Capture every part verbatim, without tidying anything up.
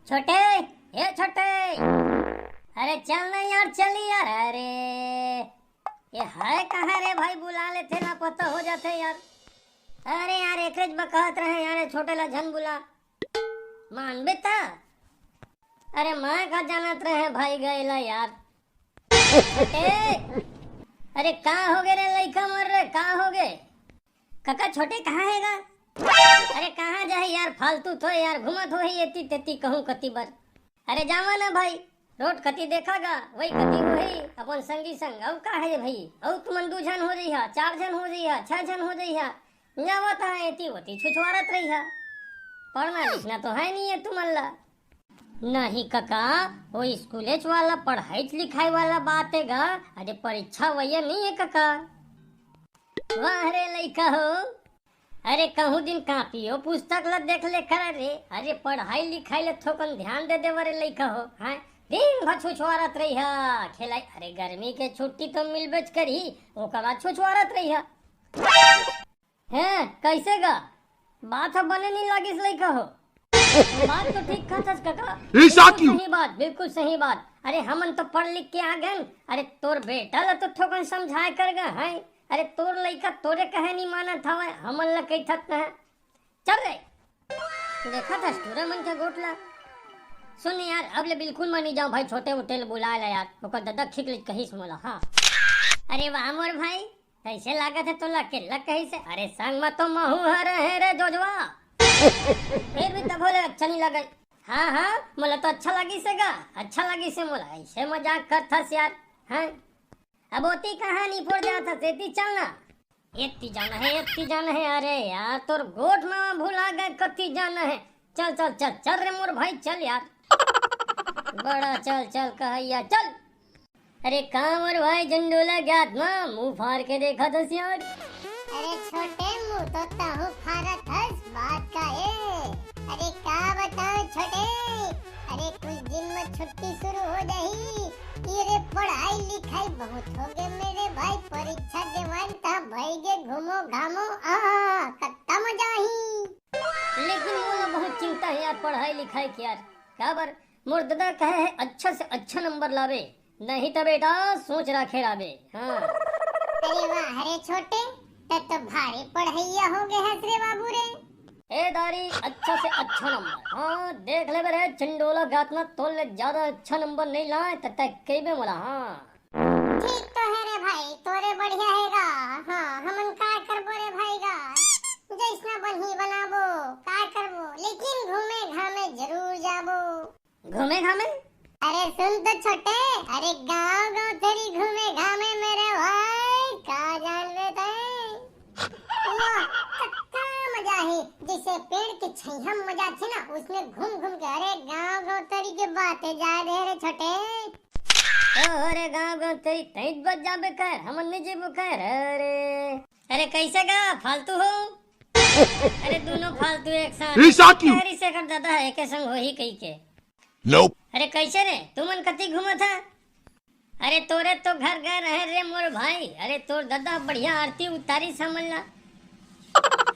छोटे, ए छोटे, अरे चल ना यार, चल यार। अरे ये है कहाँ रे भाई, बुला लेथे, लापता हो जाथे यार। अरे यार, एकरेच बर कहत रहे यार, ए छोटे ला झन बुला, मानबे त। अरे मैं का जानत रहे भाई गए ला यार। छोटे, अरे का हो गे रे लइका मोर रे, का हो गे? कका छोटे कहाँ हे गा? अरे कहाँ जाही यार, फालतू तो यार घूमत होही एती तेती कहूँ कती बर। अरे जावा ना भाई, रोड कती देखा गा, वही कती होही अपन संगी संग। अउ का हे भाई, अउ तुमन दू झन हो जइहा, चार झन हो जइहा, छह झन हो जइहा, जावा तहाँ एती ओती छुछवारत रहिहा। पढ़ना लिखना तो है नहीं है तुमन ला। नहीं कका, वो स्कूलेच वाला पढ़ाई लिखाई वाला बात हे गा। अरे परीक्षा वही नहीं है कका। वाह रे लइका हो, अरे कहूँ दिन कापियो पुस्तक ला देख ले कर रे। अरे पढ़ाई लिखाई ले थोकन ध्यान दे देवा रे लइका हो। हाँ, दिन भर छुछवारत रहिहा, खेलाई। अरे गर्मी के छुट्टी तो मिलबेच करही, ओकर बाद छुछवारत रहिहा। हैं, कैसे गा? बात ह बने नहीं लागिस लइका हो। बात तो ठीक कहथस कका। बिल्कुल सही बात, बिल्कुल सही बात। अरे हमन तो पढ़ लिख के आ गन। अरे तोर बेटा ला तो थोकन समझाए कर गा है। अरे तोर लइका तोरे कहे नहीं मानत हवय, हमन ला कहिथत न है। चल रे, देखत हस टूरा मन के गोठ ला। सुन यार, अब ले बिल्कुल मैं नहीं जाऊं भाई, छोटे उटे ले बुलाए ला यार, ओकर ददा ठीक ले कहिस मोला। हाँ। अरे वाह मोर भाई, कैसे लागत है तोला अकेला कहीं से? अरे संग में तो महू हर है रे जोजवा। फिर भी तभो ले अच्छा नहीं लगे। हाँ हाँ, मोला तो अच्छा लगी से गा, अच्छा लगी से मोला। ऐसे मजाक करथस यार। हाँ, अब ओती कहानी फोड़ जाथस, एती चल ना। एती जाना है, एती जाना है। अरे यार, तोर गोठ में भुला गए कती जाना है। चल चल चल चल रे मोर भाई, चल यार। बड़ा चल चल कहैया, चल। अरे का मोर भाई झंडोला के आत्मा, मुंह फाड़ के देखत हस यार। अरे छोटे, मुंह तो तहू फारत हस, बात का ए? अरे का बताओ छोटे, अरे कुछ दिन में छुट्टी शुरू हो जाही। ये रे पढ़ाई लिखाई बहुत हो गए मेरे भाई, परीक्षा देवान त भई गे घूमो घामो, आ कत्ता मजा ही। लेकिन मोला बहुत चिंता है यार पढ़ाई लिखाई के यार, काबर मोर ददा कहे है अच्छा से अच्छा नंबर लावे, नहीं तो बेटा सोच राखे राबे। हाँ। अरे वाह रे छोटे, तब तो भारी पढ़ैया हो गए हस रे बाबू रे। ए दारी, अच्छा से अच्छा नंबर। हाँ, देख लेबे रे चंडोला के आत्मा, तोर ले ज्यादा अच्छा नंबर नहीं लाए त तय कइबे मोला। हाँ। ठीक तो है रे भाई, तोरे बढ़िया है गा। हाँ, हमन का करबो रे भाई गा, जैसना बनही बनाबो, का करबो, लेकिन घूमे घामे जरूर जाबो। घूमे घामे? अरे सुन तो छोटे, अरे गांव गांव तेरी घूमे घामे मेरे भाई, का जान लेते हैं? वाह, कत्ता मजा है, जैसे पेड़ के छैया में मजा थे ना, उसने घूम घूम के, अरे गांव गांव तेरी के बातें जा रहे रे छोटे। ओ रे गांव गांव तेरी तैत बज जाबे कर, हमन नहीं जेबो कर। अरे, अरे कैसे गा फालतू हो? अरे दोनों फालतू एक साथ। ये साकी। कह रही से कर दादा है के संग होही कही के। Nope। अरे कैसे रे, तुमन कती घूमत है? अरे तोरे तो घर गए रहे रे मोर भाई। अरे तोर दादा बढ़िया आरती उतारी समझ ला।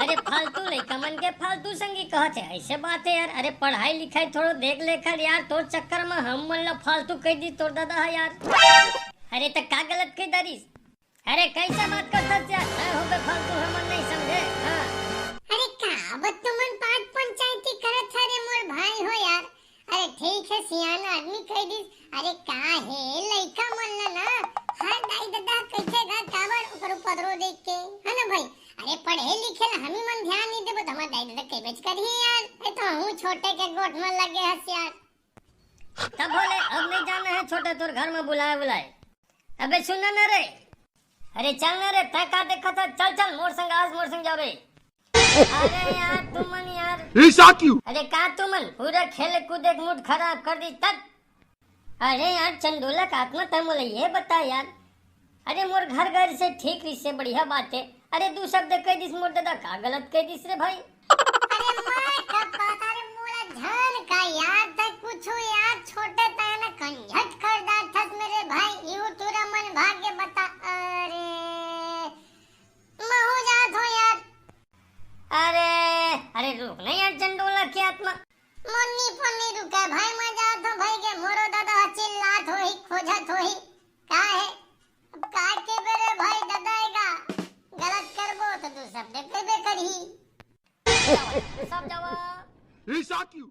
अरे फालतू लइका मन के फालतू संगी कहत है, ऐसे बात है यार। अरे पढ़ाई लिखाई थोड़ो देख लेकर यार, तोर चक्कर में हम मन ला फालतू कह दी तोर दादा है यार। अरे त का गलत कह दारिस? अरे कैसे बात करथस यार, मैं हो बे फालतू, हमन नहीं समझे। हाँ। अरे का अब तुमन पांच पंचायती करत हरे मोर भाई हो यार। अरे ठीक है, सियान आदमी कह दिस। अरे का हे लइका मन ला ना, हर दाई ददा कैसे गा काबर ओकर उपद्रव देख के, है ना भाई? अरे पढ़े लिखे ला हम ही मन ध्यान नहीं देबो त हमर दाई ददा कइबेच करही यार। ए तो हूँ छोटे के गोठ में लगे हस यार। तब बोले अब नहीं जाना है छोटे तोर घर में बुलाए बुलाए। अबे सुन ना रे, अरे चल ना रे, तय का देखा था, चल चल मोर संग, आज मोर संग जाबे। अरे यार तुमन यार। ऐसा क्यों? अरे का तुमन पूरा खेले कूदे के मूड खराब कर दी तब। अरे यार चंडोला का आत्मा, तय मोला ये बता यार। अरे मोर घर घर से ठीक रिसे बढ़िया बात है। अरे दू शब्द कह दिस मोर दादा, का गलत कह दिस रे भाई? अरे मैं का पता रे मोला जान का यार, तय कुछ यार छोटे तय ना कंझट कर डार थस मेरे भाई, यू तुरा मन भागे बता। अरे महू जात हो यार। अरे, अरे रुक ना यार चंडोला की आत्मा। मोर नी फोन नहीं रुका भाई, समझत होही का हे। अब का के बेरे भाई ददा एगा, गलत करबो तो तू सब देख लेबे करही। सब जावा। He shot you.